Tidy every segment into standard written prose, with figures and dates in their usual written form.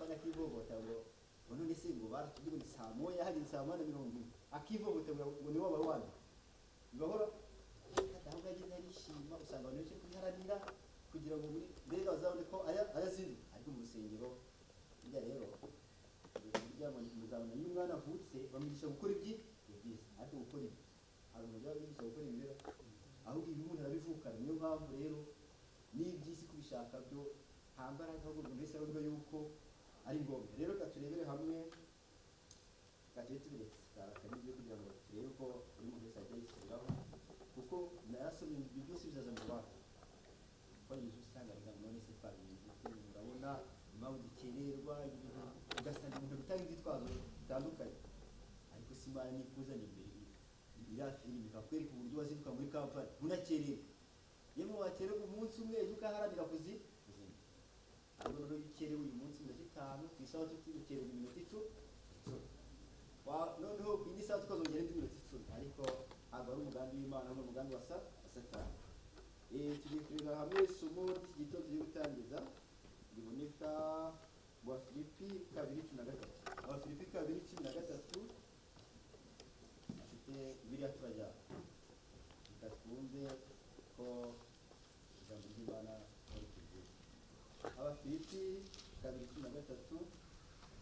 kanya akivovota ngo none se ngo baratubwiye ngo ni saa moya, hageze saa 1:40, akivovota ngo ni wabaye wande bibahora. Ahubwo ageze arishima, usanga abantu benshi kubiharanira kugira ngo muri mbega bazabone ko ayazinduka. Ariko mu rusengero burya rero, burya muzabona iyo umwana avutse bamwigisha gukora ibyiza, ariko gukora ibi hari umuntu ujya bigisha gukora ibi, ahubwo ibi umuntu arabivukana. Niyo mpamvu rero n'iby'isi kubishaka byo nta mbaraga, ahubwo umuntu wese arumva yuko ari ngombwa. Rero reka turebere hamwe, reka tube tubiretse kanyuze kugira ngo turebe ko buri muntu wese ajya yisubiraho, kuko narasomye ibyo byose bizaza mu rubanza. Kuko Yezu usanga reka none se twabigenza ute? Urabona impamvu dukererwa ibintu, ugasanga umuntu gutanga inzitwazo zitandukanye. Ariko si Imana nikuzana imbere iriya filime ikakwereka uburyo wazinduka muri kampani unakererwa, yemwe wakererwa umunsi umwe, ejo ukaharanira kuzinduka. Ariko noneho iyo ukerewe uyu munsi iminota 5, ku isaha ukererwa iminota 10, noneho ku yindi saha tukazongera indi minota 10. Ariko ntabwo ari umugambi w'Imana, ahubwo umugambi wa Satani. Tugiye kurebera hamwe isomo ry'iki gitondo tugiye gutangiza, riboneka mu Bafilipi 2:13. Abafilipi 2:13, afite Bibiliya turajyana, reka twumve ko ijambo ry'Imana ari tubwira. Abafilipi 2:13,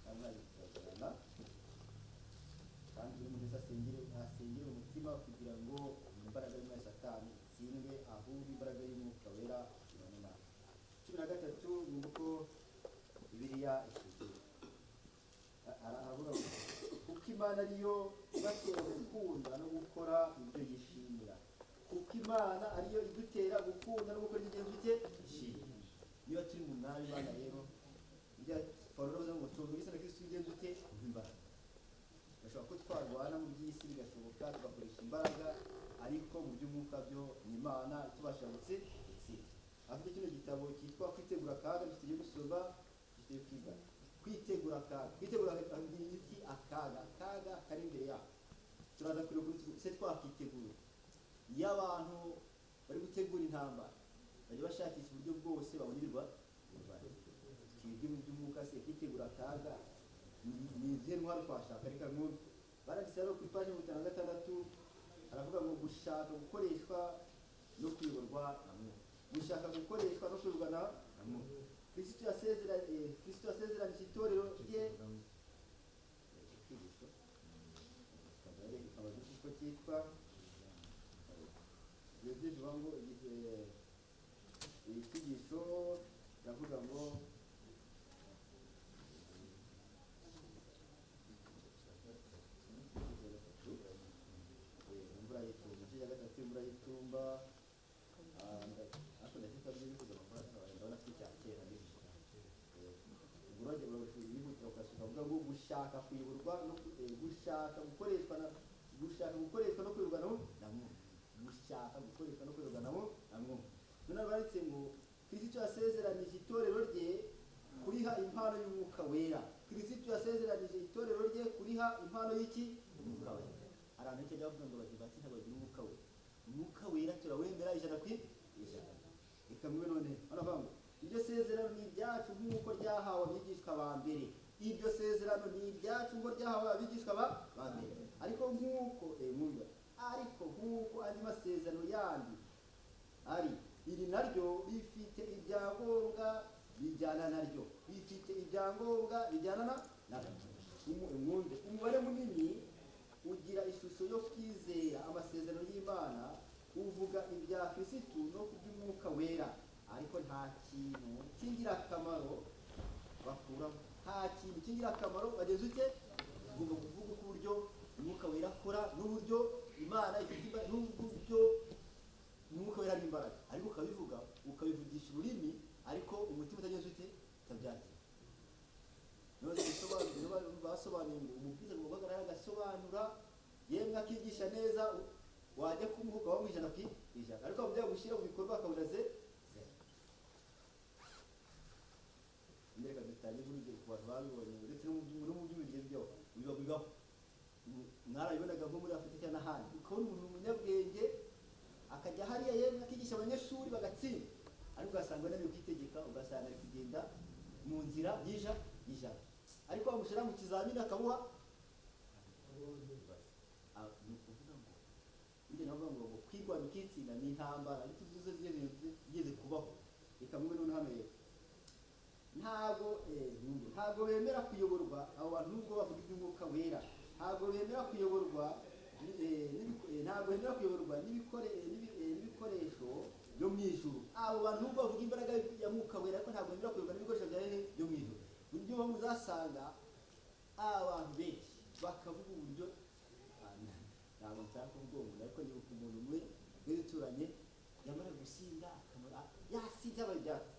namwe turajyana, kandi buri muntu wese asengere umutima kugira ngo imbaraga y'umwanzi Satani itsindwe, ahubwo imbaraga y'Umwuka Wera ibane nawe. 13, ni uko Bibiliya itubwira. Aravuga ngo kuko Imana ariyo ibatera gukunda no gukora ibyo yishimira. Kuko Imana ariyo idutera gukunda no gukora ibyo yishimira. Niba turi mu mwami Imana rero, ibya Pawulo aravuze ngo tuvuge na Kristo ugenza ute imbaraga. Gashobora ko twarwana mu by'isi bigashoboka tugakoresha imbaraga, ariko mu by'umwuka byo ni Imana itubasha gutsinda. Afite kino gitabo cyitwa Kwitegura Akaga, tugiye gusoma, tugiye kwiga kwitegura akaga. Kwitegura iki? Akaga, akaga kari imbere yacu. Turaza kureba ukuntu se twakitegura. Iyo abantu bari gutegura intambara bajya bashakisha uburyo bwose babona ibirwa. Twebwe mu by'umwuka se kwitegura akaga ni izihe ntwaro twashaka? Reka mwumve baranditse rero ku ipaji 56, aravuga ngo gushaka gukoreshwa no kuyoborwa na Mwuka. Gushaka gukoreshwa no kuyoborwa na Mwuka. Kristo yasezeranije itorero rye uko cyitwa ibyo bivuga ngo icyigisho kiravuga ngo imvura y'itumba, igice cya gatatu, imvura y'itumba. Ariko ndakeka byo bivuze amafaranga, ndabona ko icya kera n'ibyo urajya urabihutira ukasuka, avuga ngo gushaka kuyoborwa no gushaka gukoreshwa na gushaka gukoreshwa no kuyoborwa na Mwuka. Gushaka gukoreshwa no kuyoborwa na Mwuka. None baranditse ngo Kristo yasezeranije itorero rye kuriha impano y'Umwuka Wera. Kristo yasezeranije itorero rye kuriha impano y'iki? Umwuka Wera. Hari abantu benshi bavuga ngo Abadivantisiti ntabwo bagira Umwuka Wera. Umwuka Wera turawemera 100%. Reka mube none baravuga ngo iryo sezerano ni iryacu nk'uko ryahawe abigishwa ba mbere. Iryo sezerano ni iryacu nk'uko ryahawe abigishwa ba mbere. Ariko nk'uko mwumva, ariko nk'uko andi masezerano yandi ari, iri naryo rifite ibyangombwa bijyana naryo, bifite ibyangombwa bijyana naryo. Mwumve, umubare munini ugira ishusho yo kwizera amasezerano y'Imana, uvuga ibya Kristo no ku by'Umwuka Wera, ariko nta kintu cy'ingirakamaro bakuramo. Nta kintu cy'ingirakamaro bageze ute? Ugomba kuvuga uko uburyo Umwuka Wera akora n'uburyo Imana ifite imbaraga, n'uburyo Umwuka Wera ari imbaraga, ariko ukabivuga ukabivugisha ururimi, ariko umutima utageze ute? Utabyakira. None basobanuye ngo umubwiza ngo guhagarara agasobanura, yemwe akigisha neza, wajya kumuhuka wa 100%, ariko wajya gushyira mu bikorwa akabona ze zero. Reka dutange urugero ku bantu babibonye, ndetse no mu by'ubugihe byo biba bibaho. Mwarabibonaga nko muri Afurika cyangwa n'ahandi, ukabona umuntu umunyabwenge akajya hariya yemwe akigisha abanyeshuri bagatsinda, ariko ugasanga ananiwe kwitegeka, ugasanga ari kugenda mu nzira y'ija. 100, ariko bamushyira mu kizamini akabuha. Ni ukuvuga ngo burya navuga ngo kwirwanya ukitsinda ni intambara, ariko ibyo zigeze kubaho. Reka mube none hano rero ntabwo bemera kuyoborwa. Abo bantu nubwo bavuga iby'umwuka wera, ntabwo bemera kuyoborwa, ntabwo bemera kuyoborwa n'ibikoresho byo mu ijuru. Abo bantu nubwo bavuga imbaraga ya mwuka wera, ariko ntabwo bemera kuyoborwa n'ibikoresho byo mu ijuru. Buryo muzasanga abantu benshi bakavuga uburyo, ntabwo nshaka kuvuga umuntu, ariko nibuka umuntu umwe w'ibituranye yamara gusinda yasinze abaye ibyatsi,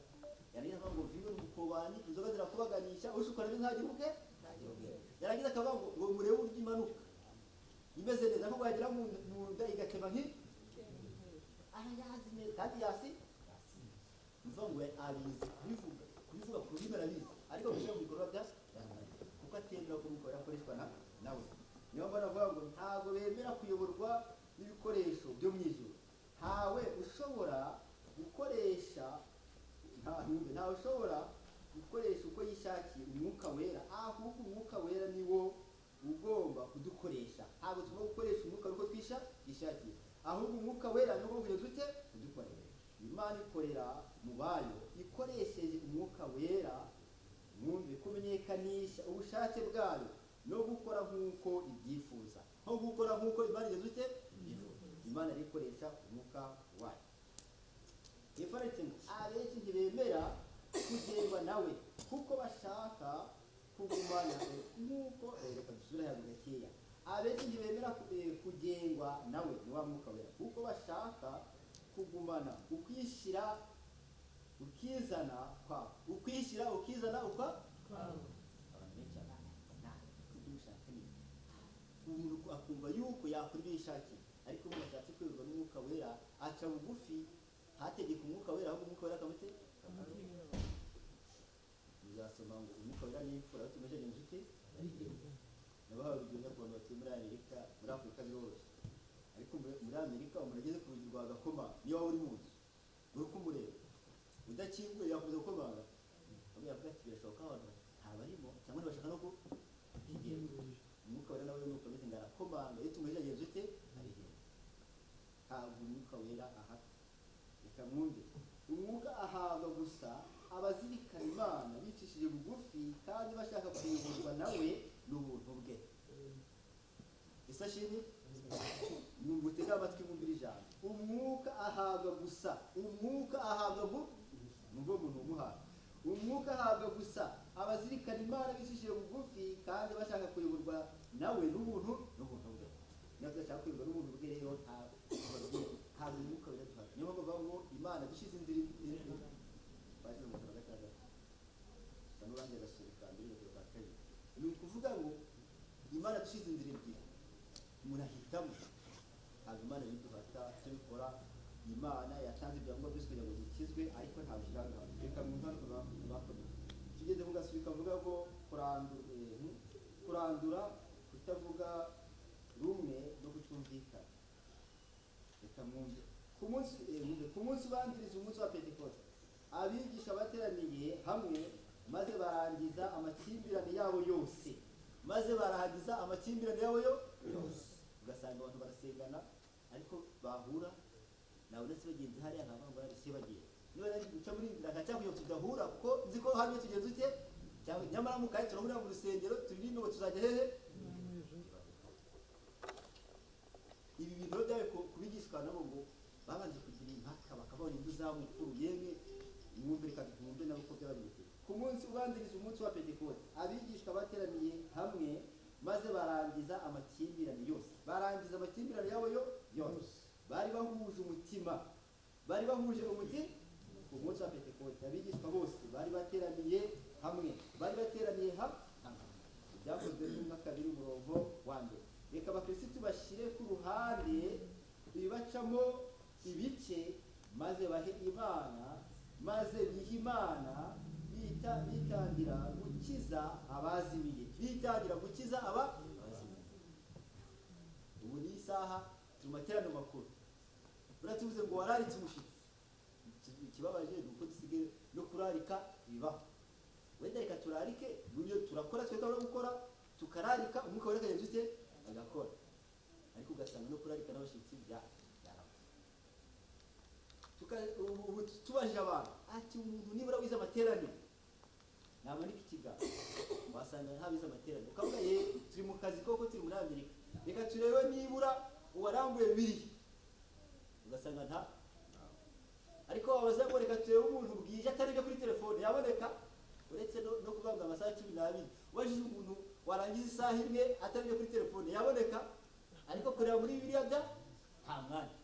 yarangiza akavuga ngo vino n'umukobanyi, inzoga zirakubaganisha, ushukora ntagira ubwe, yarangiza akavuga ngo murebe uburyo imanuka imeze neza, nko wagira mu nda igatema nki arayazi neza kandi yasi mvuga ngo abizi kubivuga ku rurimi arabizi, ariko gushyira mu bikorwa bya kuko atemera ko umwuka wera akoreshwa nawe. Niyo mpamvu navuga ngo ntabwo bemera kuyoborwa n'ibikoresho byo mu ijuru. Ntawe ushobora gukoresha, ntawe ushobora gukoresha uko yishakiye umwuka wera, ahubwo umwuka wera ni wo ugomba kudukoresha. Ntabwo tugomba gukoresha umwuka uko twishakiye, ahubwo umwuka wera ni wo ugomba kudukoresha. Imana ikorera mu bayo ikoresheje umwuka wera, mwumve, kumenyekanisha ubushake bwayo no gukora nk'uko ibyifuza, nko gukora nk'uko Imana igeze ute ibyifuza. Imana ikoresha umwuka wayo. Ifaretse ngo abenshi ntibemera kugendwa nawe kuko bashaka kugumana nk'uko, reka dusubire hano gakeya. Abenshi ntibemera kugengwa nawe ni wa mwuka wera kuko bashaka kugumana ukwishyira ukizana kwabo, ukwishyira ukizana ukwa kwabo. Abantu benshi umuntu akumva yuko yakora ibyo yishakiye, ariko umuntu ashatse kwirirwa n'umwuka wera aca bugufi, ntategeke umwuka wera, ahubwo umwuka wera akamute. Muzasoma ngo umwuka wera ni imfura, aho tumejeje inshuti nabahawe urugero ku bantu batuye muri Amerika, muri Afurika biroroshye, ariko muri Amerika umuntu ageze ku rugi rwa gakoma, niyo waba uri mu nzu uri kumureba udakinguye yakomeza gukomanga, aho yavuga ati birashoboka abantu ntabarimo cyangwa ntibashaka no kugenda. Umwuka wera nawe nuko ameze ngo arakomanga, iyo tumujeje ute arigenda. Ntabwo umwuka wera ahata. Reka mwumve, umwuka ahabwa gusa abazirikana Imana bicishije bugufi kandi bashaka kuyoborwa nawe n'ubuntu bwe. Isashini mutega amatwi mwumvire ijambo. Umwuka ahabwa gusa, umwuka ahabwa mwumve umuntu umuhaye. Umwuka ahabwa gusa abazirikana Imana bicishije bugufi kandi bashaka kuyoborwa nawe n'ubuntu bwe. Niba tudashaka kuyoborwa n'ubuntu bwe rero ntabwo umwuka wera duhabwa. Niyo mpamvu bavuga ngo Imana dushyize inzira baje mu wa gatandatu gusa n'urangiye agasubika mbere y'urugero rwa kabiri. Ni ukuvuga ngo Imana dushyize inzira ebyiri, umuntu ahitamo. Ntabwo Imana yiduhata icyo bikora. Imana yatanze ibyangombwa byose kugira ngo dukizwe, ariko ntabwo ishyira ngaho. Reka mwumve hano bakomeye tugeze mu gasubika avuga ngo kurandura kutavuga rumwe no kutumvikana. Reka mwumve ku munsi ubanziriza umunsi wa Pentekote, abigisha bateraniye hamwe maze barangiza amakimbirane yabo yose, maze barangiza amakimbirane yabo yose. Ugasanga abantu barasengana ariko bahura nawe ndetse bagenzi hariya nkavuga ngo se bagiye niba nari guca muri inzira nkaca kugira ngo tudahura, kuko nzi ko hamwe tugenze ute cyangwa nyamara mu kaye turahurira mu rusengero turirimbe ngo tuzajya hehe. Ibi bintu byabaye kubigishwa nabo ngo babanje kugira impaka bakabona imbu mukuru yemwe mwumve, reka mwumve nabo ko byabagendekeye. Ku munsi ubanziriza umunsi wa Pentekote, abigishwa bateraniye hamwe maze barangiza amakimbirane yose, barangiza amakimbirane yabo yose. Bari bahuje umutima, bari bahuje umuti. Ku munsi wa Pentekote abigishwa bose bari bateraniye hamwe, bari bateraniye hamwe. Ibyakozwe n'intumwa 2 umurongo wa 1. Reka abakristo bashyire ku ruhande ibibacamo ibice maze bahe Imana, maze bihe Imana bitangira gukiza abazimiye, bitangira gukiza abazimiye. Ubu ni isaha turi mu materaniro makuru, buratuvuze ngo wararitse umushitsi. Ikibabaje ni uko dusigaye no kurarika bibaho. Wenda reka turarike Turakora twe twabura gukora, tukararika umwuka wera akagenda ute agakora, ariko ugasanga no kurarika n'abashyitsi byarabuze. Ubu tubajije abantu ati umuntu nibura wize amateraniro namanika ikiganza, wasanga ntabize amateraniro. Ukavuga ye turi mu kazi koko, turi muri Amerika, reka turebe nibura uwarambuye Bibiliya, ugasanga nta. Ariko wabaza ngo reka turebe umuntu bwije atari ibyo kuri telefone, yaboneka? Uretse no kuvuga ngo amasaha 12, ubajije umuntu warangiza isaha imwe atari ibyo kuri telefone, yaboneka? Ariko kureba muri Bibiliya bya nta mwanya.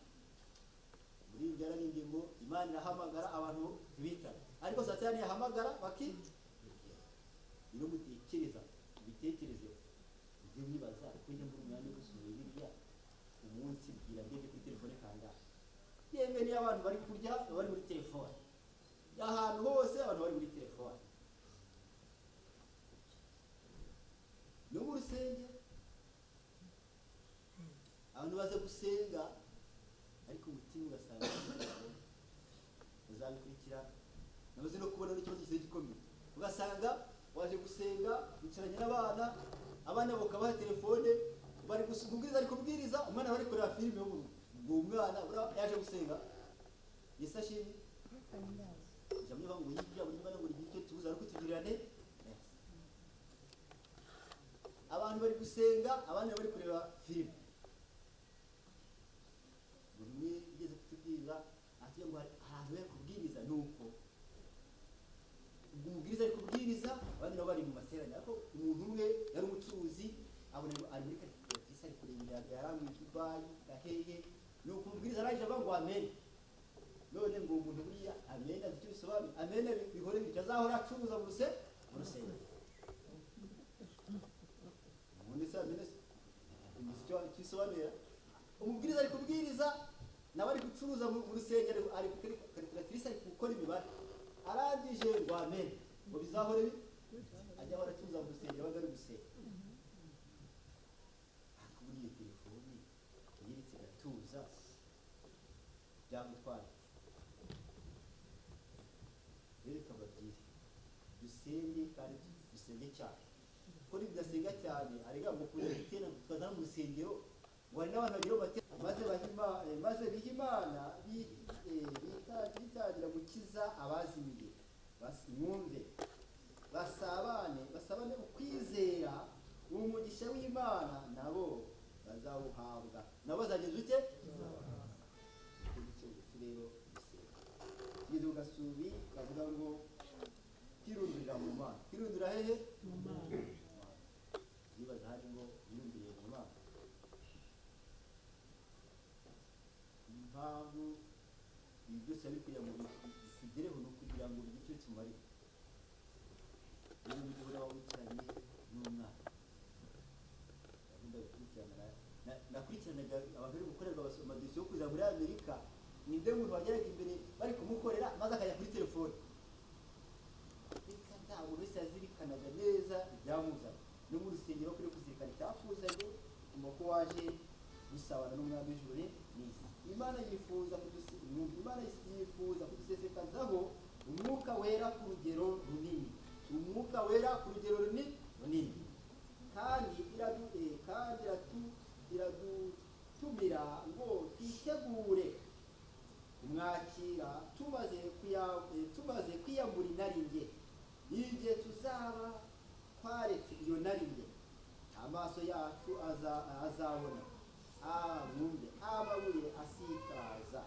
Muri ibyo yararimbye ngo Imana irahamagara abantu ntibitabe, ariko Satani yahamagara baki. Rero mutekereza, mubitekerezeho, mujye mwibaza ko njya mbura umwanya wo gusoma Bibiliya umunsi, bwira ndebye kuri telefone kangahe? Yemwe niyo abantu bari kurya baba bari muri telefone, ahantu hose abantu bari muri telefone, no mu rusengero abantu baza gusenga, ariko umutima ugasanga uzabikurikira. Namaze no kubona n'ikibazo kigiye gikomeye, ugasanga waje gusenga wicaranye n'abana, abana bakabaha telefone, bari kubwiriza, ari kubwiriza, umwana bari kureba filime yo mu rugo. Ubwo umwana yaje gusenga, Yesu ashimwe. Ijambo rivuga ngo yibya buri mwana ngo rigire icyo tubuza ariko tugirane neza. Abantu bari gusenga, abandi bari kureba filime. Buri umwe ugeze kutubwiriza ati ngo ahantu bari kubwiriza nuko ubwo umubwiriza ari kubwiriza, abandi nabo bari mu materaniro. Ariko umuntu umwe yari umucuruzi, abona ari muri calculatrice ari kureba ibintu yaranguye i Dubai gahehe, nuko umubwiriza arangije avuga ngo amen. None ngo umuntu buriya amen azi icyo bisobanuye? Amen bihore bityo, azahora acuruza mu rusengero. Ubundi se amen azi icyo bisobanuye? Umubwiriza ari kubwiriza, nawe ari gucuruza mu rusengero, ari kuri calculatrice ari gukora imibare, arangije ngo amen, ngo bizahore ajya ahora acuruza mu rusengero, abandi bari gusenga. Ariko buriya telefone yiritse igatuza byagutwara. Rero reka mbabwire, dusenge kandi dusenge cyane, kuko nitudasenga cyane arega ngo kuza gutera tukaza mu rusengero, ngo hari n'abantu bagira bati maze biha Imana bitangira gukiza abazimiye. Mwumve, basabane ukwizera, umugisha w'Imana nabo bazawuhabwa, nabo bazageza ute? Rero tugeze ku gasubi kavuga ngo kwirundurira mu Mana. Kwirundura hehe? Mu Mana. Nibaza hari ngo wirunduriye mu Mana. Impamvu ibi byose ari kugira ngo bitugereho ni ukugira ngo bigire icyo tumarira. Rero ujye uhora wicaranye n'umwana, gahunda gukurikirana, nakurikiranaga abantu bari gukorerwa amadosiye yo kuza muri Amerika, ninde muntu wageraga imbere bari kumukorera maze akajya kuri telefone. Reka nta muntu wese yazirikanaga neza ibyamuzanye. No mu rusengero ukwiye kuzirikana icyakuzanye, ukumva ko waje gusabana n'umwami w'ijuru n'isi. Imana yifuza Imana yifuza kudusesekazaho umwuka wera ku rugero runini, umwuka wera ku rugero runini, kandi iradutumira ngo twitegure kumwakira tumaze kwiyambura inarinjye. Igihe tuzaba twaretse iyo narinjye, amaso yacu azabona mwumve amabuye asitaza.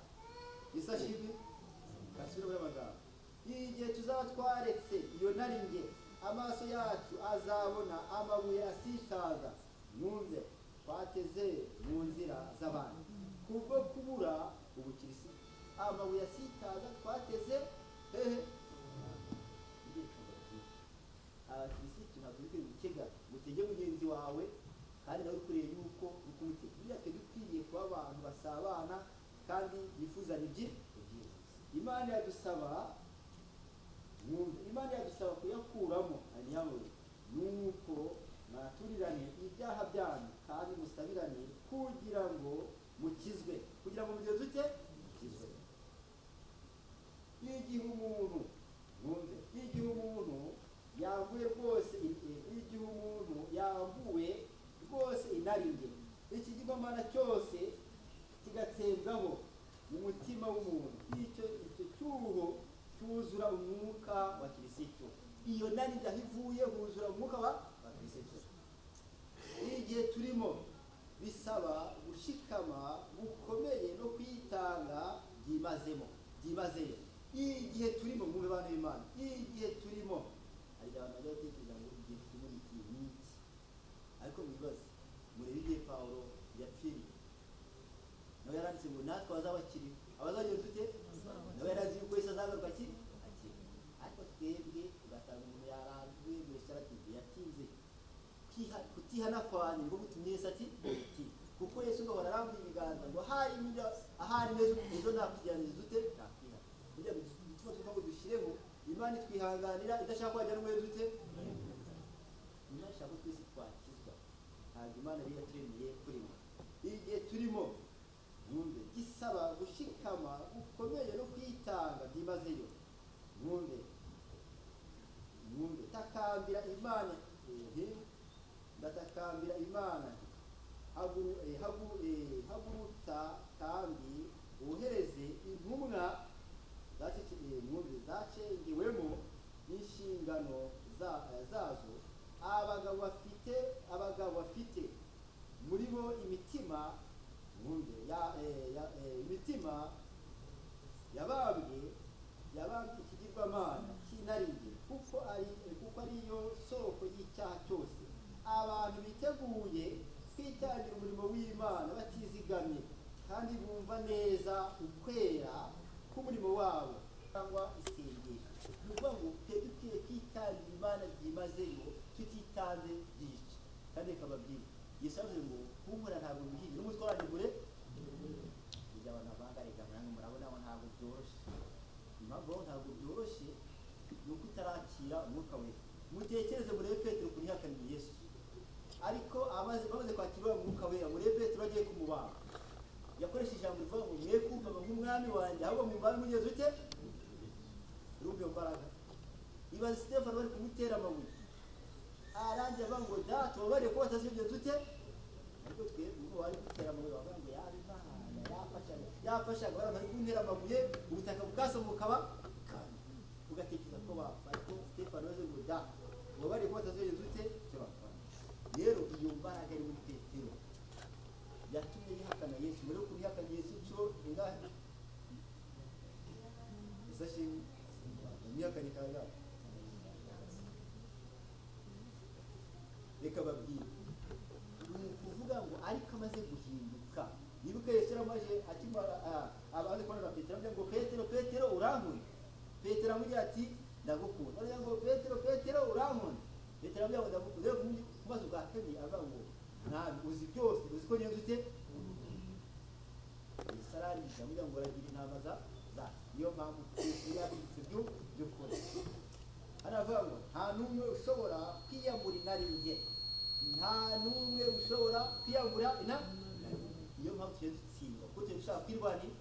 Isashimwe kasubire muri amagambo. Igihe tuzaba twaretse iyo narinjye, amaso yacu azabona amabuye asitaza. Mwumve, twateze mu nzira z'abantu kubwo kubura ubukirisitu. Amabuye asitaza twateze hehe? Abakirisitu ntabwo bikwiye gutega ngo utege mugenzi wawe kandi nawe ukureye yuko ukumutega. Buriya twe dukwiriye kuba abantu basabana kandi bifuzana ibyiza. Imana yadusaba, mwumve, Imana yadusaba kuyakuramo anyamabuye, nuko mwaturirane ibyaha byanyu kandi musabirane kugira ngo mukizwe, kugira ngo mugenzi ute mukizwe. Igihe umuntu, mwumve, igihe umuntu yavuye rwose, igihe Ikigirwamana cyose kigatsembwaho mu mutima w'umuntu, icyo cyuho cyuzura umwuka wa Kristo. Iyo narinjye aho ivuye huzura umwuka wa Kristo. Igihe turimo bisaba gushikama gukomeye no kwitanga byimazeyo. Igihe turimo, mwumve bantu b'Imana, igihe turimo hari abantu bajya batekereza ngo igihe turimo ni iki, ariko mwibaze, murebe igihe Pawulo yapfiriye, nawe yaranditse ngo natwe abazabakiri abazagira dute, nawe yarazi yuko Yesu azagaruka akiri, ariko twebwe ugasanga umuntu yaranzwe mbese aratinze, yatinze. Kutihana kwanyu nibwo gutumye Yesu ati kuko Yesu ngo ahora arambuye ibiganza ngo ahari ejo nakujyaniriza ute, nakwihana. Kugira ngo tuba tuvuga ngo dushyireho Imana itwihanganira idashaka ko wajya n'umwezi ute, Imana ishaka ko twese twakizwa, ntabwo Imana yari yaturemeye kurimo. Igihe turimo mwumve gisaba gushikama gukomeye no kwitanga byimazeyo. Mwumve takambira Imana, ndatakambira Imana, haguruka kandi wohereze intumwa zacengewemo n'inshingano zazo, abagabo bafite muri bo imitima, mwumve, imitima yabambwe ikigirwamana cy'inarinjye, kuko ariyo soko y'icyaha cyose. Abantu biteguye kwitangira umurimo w'Imana batizigamye kandi bumva neza ukwera k'umurimo wabo cyangwa isengesho. Ni ukuvuga ngo twe dukwiye kwitangira Imana byimazeyo, tutitanze byica. Kandi reka babwire, Yesu yavuze ngo kunkora ntabwo bihiye n'umutwe wanjye gure. Ibyo abantu bavanga reka namwe murabona ngo ntabwo byoroshye. Impamvu ntabwo byoroshye ni uko utarakira umwuka wera. Mutekereze murebe Petero ukuntu yihakaniye Yesu, ariko bamaze kwakira umwuka wera, murebe Petero agiye kumubamba, yakoresheje ijambo rivuga ngo mwe kumva nk'umwami wanjye ahubwo mumbabe mugeze ute. Urumva iyo mbaraga? Ibaze Stefano bari kumutera amabuye, arangiye avuga ngo data ubabariye ko batazi ute, ariko twebwe ubwo bari gutera amabuye bavuga ngo yaba Imana yafashaga abantu bari kuntera amabuye, ubutaka bukasoma bukaba kandi ugatekereza ko bapfa, ariko Stefano yavuze ngo data ubabariye ko batazi ute icyo bapfa. Rero iyo mbaraga iri muri Petero yatumye yihakana Yesu. Muri uko yihakana Yesu inshuro ingahe? Yesu ashimwe, yamwihakanye kangahe? Reka babwire, ni ukuvuga ngo ariko amaze guhinduka. Nibuka Yesu yaramaje akimara abaze kubona na Petero, aramubwira ngo Petero, Petero urankunda. Petero aramubwira ati ndagukunda. Aramubwira ngo Petero, Petero urankunda. Petero aramubwira ngo ndagukunda. Rero kumaze ubwa kabiri avuga ngo ntabwo uzi byose, uzi ko ngenzi ute. Yesu arangije aramubwira ngo uragira intama za. Niyo mpamvu Yesu yabivuze by'ukuri. Hano avuga ngo nta n'umwe ushobora kwiyambura inarinjye, nta n'umwe ushobora kwiyambura inarinjye. Niyo mpamvu tugiye dutsindwa, kuko tugiye dushaka kwirwanira,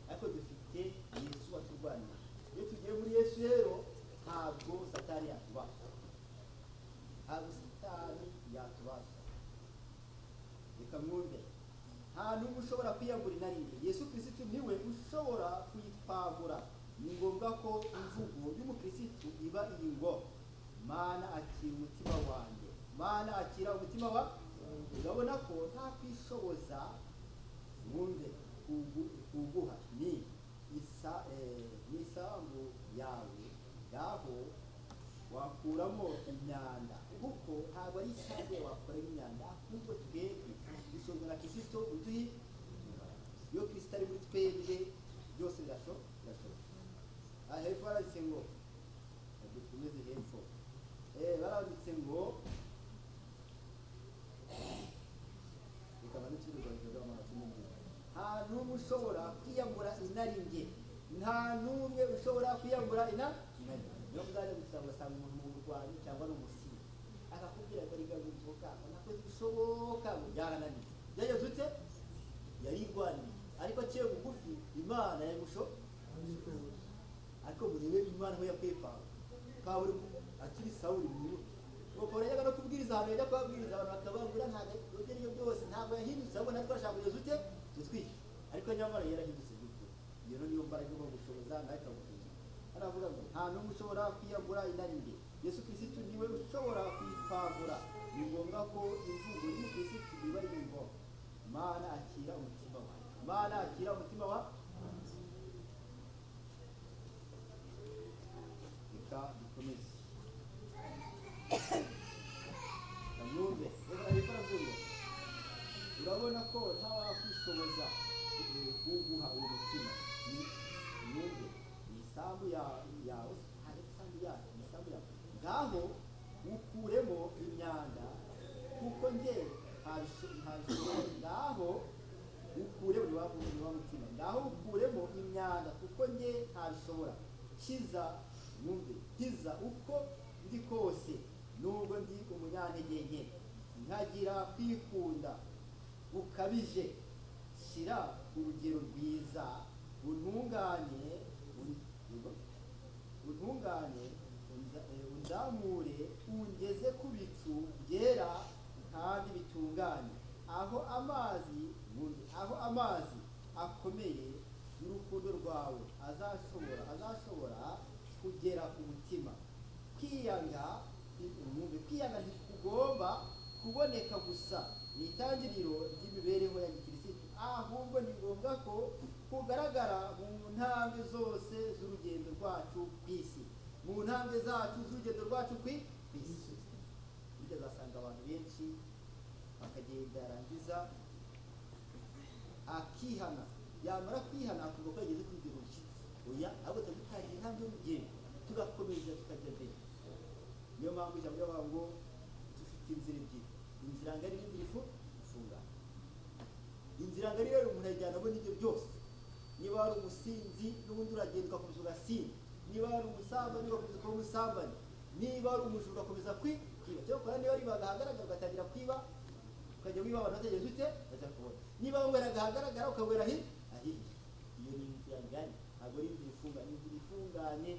ariko dufite Yesu waturwaniye. Iyo tugiye muri Yesu rero ntabwo Satani yatubasha, ntabwo Satani yatubasha. Reka mwumve, nta n'umwe ushobora kwiyambura inarinjye. Yesu Kristo niwe ushobora kuyitwagura. Ni ngombwa ko imvugo y'umukristo iba iyi ngo Mana akira umutima wanjye, Mana akira umutima wa. Urabona ko nta kwishoboza, mwumve, kuguha ni isambu yawe yaho wakuramo imyanda, kuko ntabwo ari isambu yawe wakuramo imyanda, ahubwo twebwe dushobozwa na Kristo uduhi. Iyo Kristo ari muri twebwe byose birashoboka. Hepfo baranditse ngo dukomeze hepfo, baranditse ngo reka nta n'umwe ushobora kwiyambura inarinjye, nta n'umwe ushobora kwiyambura inarinjye. Niyo muzajya gusanga ugasanga umuntu mu burwayi cyangwa ari umusinzi akakubwira ngo reka inzoga nakoze ibishoboka ngo byarananiye, byageze ute? Yarirwaniye, ariko aciye bugufi Imana yamusho. Ariko murebe Imana aho yakuye Pawulo. Pawulo akiri Sawuli mwibuke, ngo Pawulo yajyaga no kubwiriza ahantu yajya kubabwiriza abantu bakababwira ntabwo ibyo aribyo byose ntabwo Ntabwo yahindutse, ahubwo natwe turashaka kugeza ute tutwishe, ariko nyamara yarahindutse by'ukuri. Iyo niyo mbaraga igomba gushoboza nawe ikaguhindura. Hano avuga ngo nta n'umwe ushobora kwiyagura inarinjye, Yesu Kirisitu niwe ushobora kwitwagura. Ni ngombwa ko imvugo y'umukirisitu iba ari ngo Mana akira umutima wawe, Mana akira umutima wa. Reka dukomeze kamyumve. Urabona ko ntawakwishoboza kuguha uwo mutima. Mwumve, ni isambu yawe, hari isambu yacu, ni isambu yawe. Ngaho ukuremo imyanda, kuko nge ntabishoboye. Ngaho ukuremo ni wa mutima. Ngaho ukuremo imyanda, kuko nge ntabishobora. Kiza, mwumve, kiza uko ndi kose, nubwo ndi umunyantege nke, nkagira kwikunda gukabije. Shyira urugero rwiza, untunganye, untunganye, unzamure, ungeze ku bicu byera kandi bitunganye, aho amazi, aho amazi akomeye y'urukundo rwawe azashobora kugera ku mutima. Kwiyanga, kwiyanga ntikugomba kuboneka gusa mu itangiriro ry'imibereho ya gikirisitu, ahubwo ni ngombwa ko kugaragara mu ntambwe zose z'urugendo rwacu ku isi, mu ntambwe zacu z'urugendo rwacu ku isi. Burya uzasanga abantu benshi bakagenda, yarangiza akihana, yamara kwihana akumva ko yageze ku rugero rushyitse. Oya, ahubwo tuba dutangiye intambwe y'urugendo, tugakomeza tukajya mbere. Niyo mpamvu ijambo ry'abantu ngo dufite inzira ebyiri, inzira ngari n'inzira ifunganye. Inzira ngari rero umuntu ayijyanamo n'ibyo byose. Niba wari umusinzi n'ubundi uragenda ugakomeza ugasinda, niba wari umusambanyi ugakomeza kuba umusambanyi, niba wari umujura ugakomeza kwiba. Cyakora niba waribaga ahagaragara ugatangira kwiba, ukajya wiba abantu bategereje ute bajya kubona. Niba wanyweraga ahagaragara ukanywera ahihishe. Iyo ni inzira ngari, ntabwo ari inzira ifunganye. Inzira ifunganye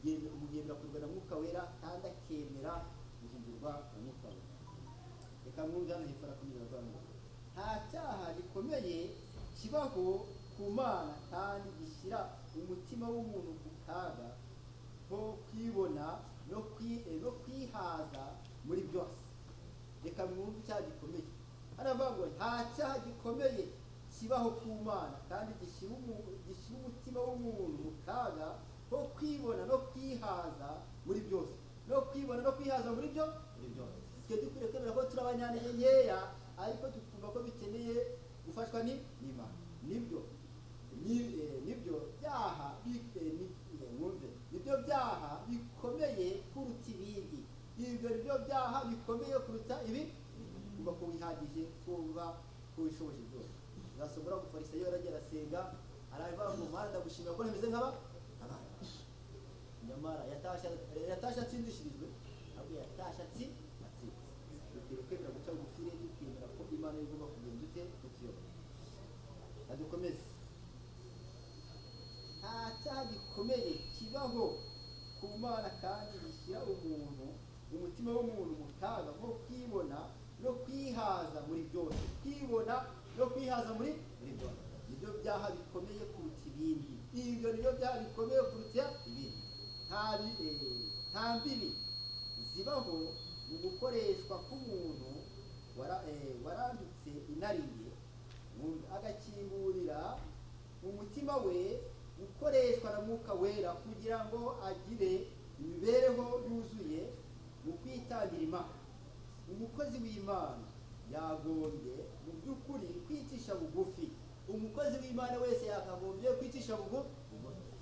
umuntu yemera kurwa na Mwuka Wera kandi akemera guhindurwa na Mwuka Wera. Reka mwumve hano hepfo arakomeza avuga ngo nta cyaha gikomeye kibaho ku Mana kandi gishyira umutima w'umuntu ku kaga ko kwibona no kwihaza muri byose. Reka mwumve icyaha gikomeye. Hano avuga ngo nta cyaha gikomeye kibaho ku Mana kandi gishyira umutima w'umuntu mu kaga ko kwibona no kwihaza muri byose, no kwibona no kwihaza muri byo muri byose. Twe dukwiriye kwemera ko turi abanyantege nkeya, ariko tukumva ko bikeneye gufashwa n'Imana. Nibyo nibyo byaha nibyo byaha bikomeye kuruta ibindi. Ibyo nibyo byaha bikomeye kuruta ibi. Kumva ko wihagije, kumva ko wishoboje byose. Uzasomora umufarisayo yaragiye arasenga, aravuga ngo Mana ndagushimira ko ntameze nk'aba abandi. Nyamara yatashye atsindishirijwe, ahubwo yatashye atsinze. Dukwiriye kwemera guca bugufi rero, tukemera ko Imana igomba kugenda ute kutuyobora. Adukomeze. Nta cyaha gikomeye kibaho ku Mana kandi gishyira umuntu, umutima w'umuntu mu kaga nko kwibona no kwihaza muri byose. Kwibona no kwihaza muri byose nibyo byaha bikomeye kuruta ibindi. Ibyo nibyo byaha bikomeye kuruta ibindi. Nta mbibi zibaho mu gukoreshwa k'umuntu warambitse inarinjye, agakingurira mu mutima we gukoreshwa na Mwuka Wera kugira ngo agire imibereho yuzuye mu kwitangira Imana. Umukozi w'Imana yagombye mu by'ukuri kwicisha bugufi. Umukozi w'Imana wese yakagombye kwicisha bugufi.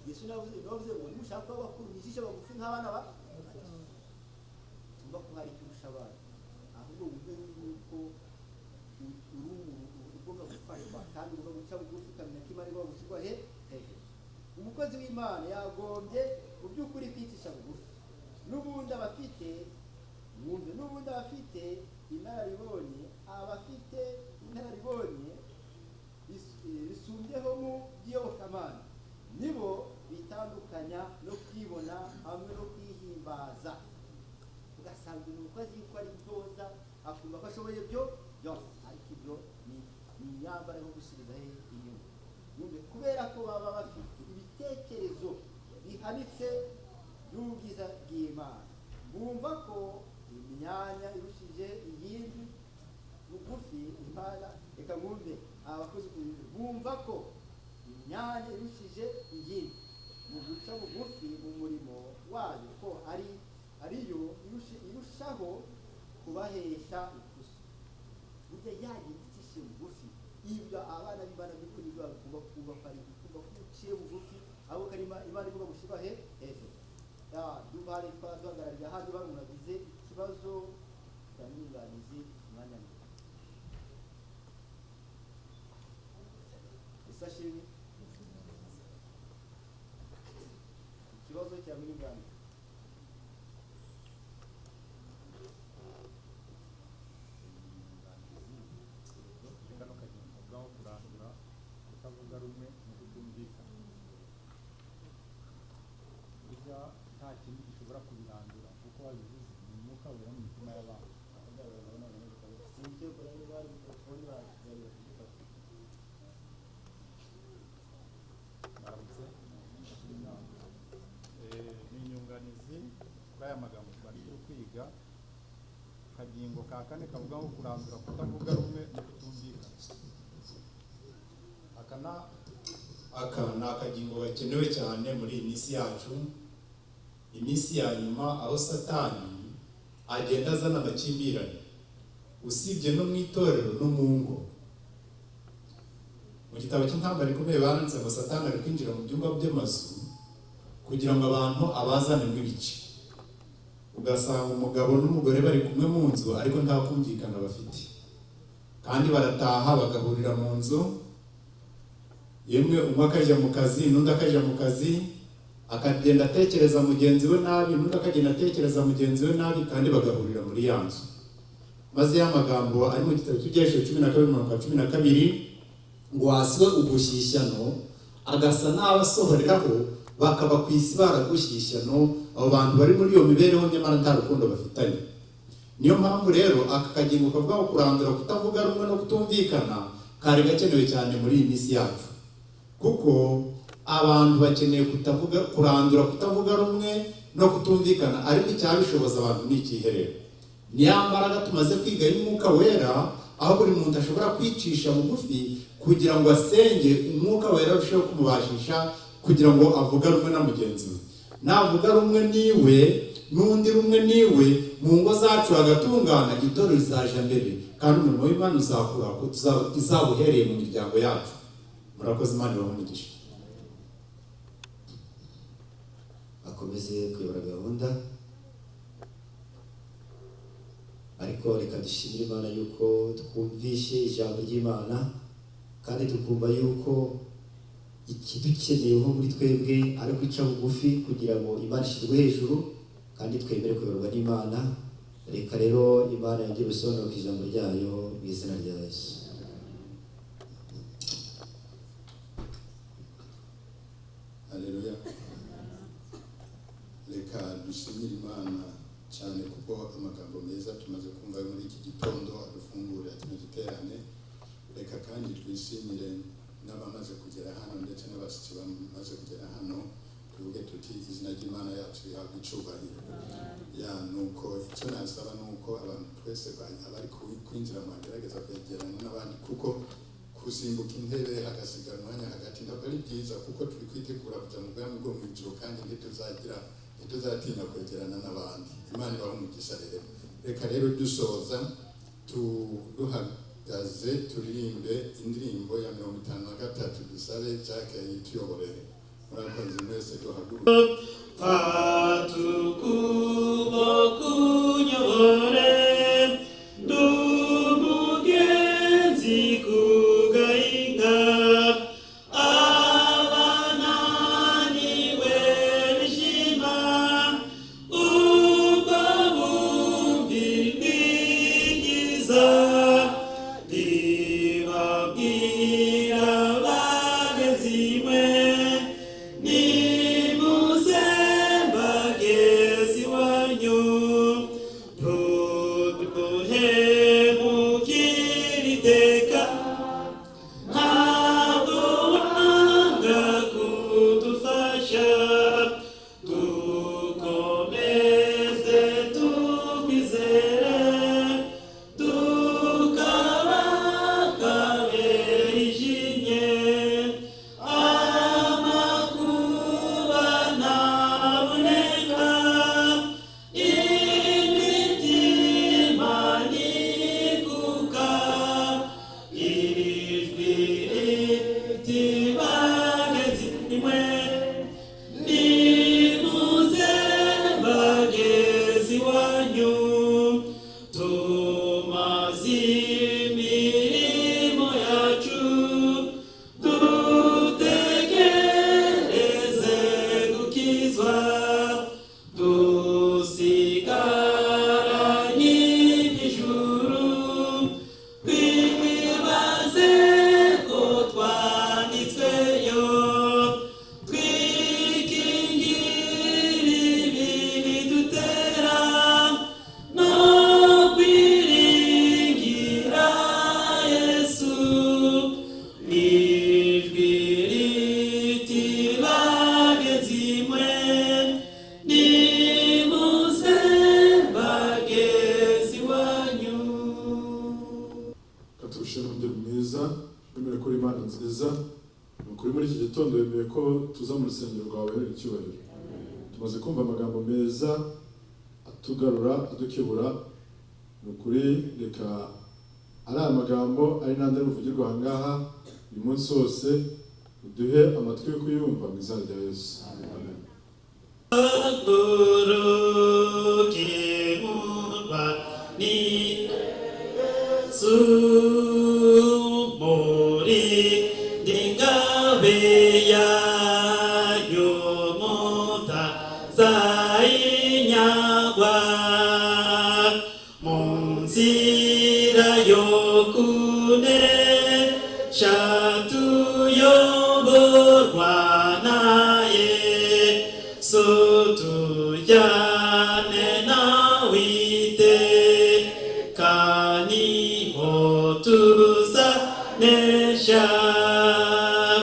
Yesu navuze ngo nimushaka kuba bakuru mwicishe bugufi nk'abana ba. Tumva ko hari icyo urusha abana, ahubwo wumve yuko uri umuntu ugomba gufashwa kandi ugomba guca bugufi, ukamenya ko Imana igomba gushyirwa hejuru. Umukozi w'Imana yagombye mu by'ukuri kwicisha bugufi. N'ubundi abafite mwumve, n'ubundi abafite inararibonye, abafite inararibonye bisumbyeho mu by'iyobokamana nibo bitandukanya no kwibona hamwe no kwihimbaza. Ugasanga umuntu uko azi yuko ari intyoza, akumva ko ashoboye byo byose, ariko ibyo ni Nyambara nko gusubiza he inyuma. Yumve, kubera ko baba bafite ibitekerezo bihanitse by'ubwiza bw'Imana, bumva ko imyanya irushije iyindi bugufi Imana. Reka mwumve abakozi, bumva ko imyanya irushije iyindi mu guca bugufi mu murimo wayo ko ari ariyo irushaho kubahesha ikuzo. Burya yagira icishe bugufi, ibyo abana b'Imana by'ukuri bagomba kumva ko ari kumva ko uciye bugufi, ahubwo ko ari Imana igomba gushyirwa he hejuru. Duhari duhagarariye ahandi bari umuntu agize ikibazo cyanyunganizi umwanya muto. Isashimi ikibazo cya mwunganizi. Kano kagingo kavuga kurandura kutavuga rumwe no kutumvikana. Burya nta kindi gishobora kubirandura kuko wabivuze ni umwuka wera mu mitima y'abantu. Baramutse. Ni inyunganizi kuri aya magambo twari turi kwiga. Akagingo ka kane kavuga ngo kurandura kutavuga rumwe no kutumvikana. Aka ni akagingo gakenewe cyane muri iyi minsi yacu, iminsi ya nyuma, aho Satani agenda azana amakimbirane, usibye no mu itorero no mu ngo. Mu gitabo cy'Intambara Ikomeye banditse ngo Satani ari kwinjira mu byumba by'amazu kugira ngo abantu abazanemo ibice. Ugasanga umugabo n'umugore bari kumwe mu nzu ariko nta kumvikana bafite, kandi barataha bagahurira mu nzu, yemwe umwe akajya mu kazi n'undi akajya mu kazi, akagenda atekereza mugenzi we nabi, n'undi akagenda atekereza mugenzi we nabi, kandi bagahurira muri ya nzu. Maze ya magambo ari mu gitabo cy'Ibyahishuriwe 12:12 ngo wasiwe ugushyishyano agasa n'abasohoreraho bakaba ku isi baragushyishyano. Abo bantu bari muri iyo mibereho nyamara nta rukundo bafitanye. Niyo mpamvu rero aka kagingo kavuga ko kurandura kutavuga rumwe no kutumvikana kari gakenewe cyane muri iyi minsi yacu, kuko abantu bakeneye kutavuga, kurandura kutavuga rumwe no kutumvikana. Ariko icyabishoboza abantu ni ikihe? Ni ya mbaraga tumaze kwiga y'Umwuka Wera, aho buri muntu ashobora kwicisha bugufi kugira ngo asenge Umwuka Wera arusheho kumubashisha kugira ngo avuge rumwe na mugenzi we. Navuga rumwe niwe n'undi rumwe niwe, mu ngo zacu hagatungana, itorero rizaja mbere kandi umurimo w'Imana uzakura, kuko izaba uhereye mu miryango yacu. Murakoze, Imana ibahe umugisha. Akomeze kuyobora gahunda, ariko reka dushimire Imana yuko twumvishe ijambo ry'Imana, kandi tukumva yuko ikidukeneyeho muri twebwe ari kwica bugufi kugira ngo Imana ishyirwe hejuru, kandi twemere kuyoborwa n'Imana. Reka rero Imana yongere ubusobanuro ku ijambo ryayo mu izina rya Yesu. Haleluya. Reka dushimire Imana cyane kuko amagambo meza tumaze kumva muri iki gitondo adufungurira kino giterane. Reka kandi twishimire n'abamaze kugera hano ndetse n'abashyitsi bamaze kugera hano, tuvuge tuti izina ry'Imana yacu rihabwe icyubahiro. Ya nuko icyo nasaba ni uko abantu twese abari kwinjira mwagerageza kwegerana n'abandi, kuko kusimbuka intebe hagasigara umwanya hagati ntabwo ari byiza, kuko turi kwitegura kujya mu bwami bwo mu ijuru, kandi ntituzatinya kwegerana n'abandi. Imana ibahe umugisha. Rero reka rero dusoza duhagaze turirimbe indirimbo ya 53, dusabe Jacques yituyoborere. Murakoze mwese, duhaguruke. Fata ukuboko unyobore, ndi umugenzi ku gahinga, abananiwe bishima, ubwo bumva ijwi ryiza, ribabwira bagenzi mwe, nimuze mbageze iwanyu. Tumaze imirimo yacu, dutegereze gukizwa, dusigaranye iby'ijuru, twibaze ko twanditsweyo, twikingire ibibi dutera no kwiringira Yesu. Ijwi riti: "Bagenzi mwe, nimuze bagezi iwanyu." Katurushije umugeni mwiza, wemere ko uri Imana nziza. Ni ukuri, muri iki gitondo wemeye ko tuza mu rusengero rwawe icyubahiro. Tumaze kumva amagambo meza atugarura, adukebura. Ni ukuri, reka ari aya magambo, ari n'andi ari buvugirwe aha ngaha uyu munsi wose, uduhe amatwi yo kuyumva, mu izina rya Yesu, amen. Haguruke murwani Yesu, muri ndingabe yayo mutazayinyagwa, mu nzira yo kunesha.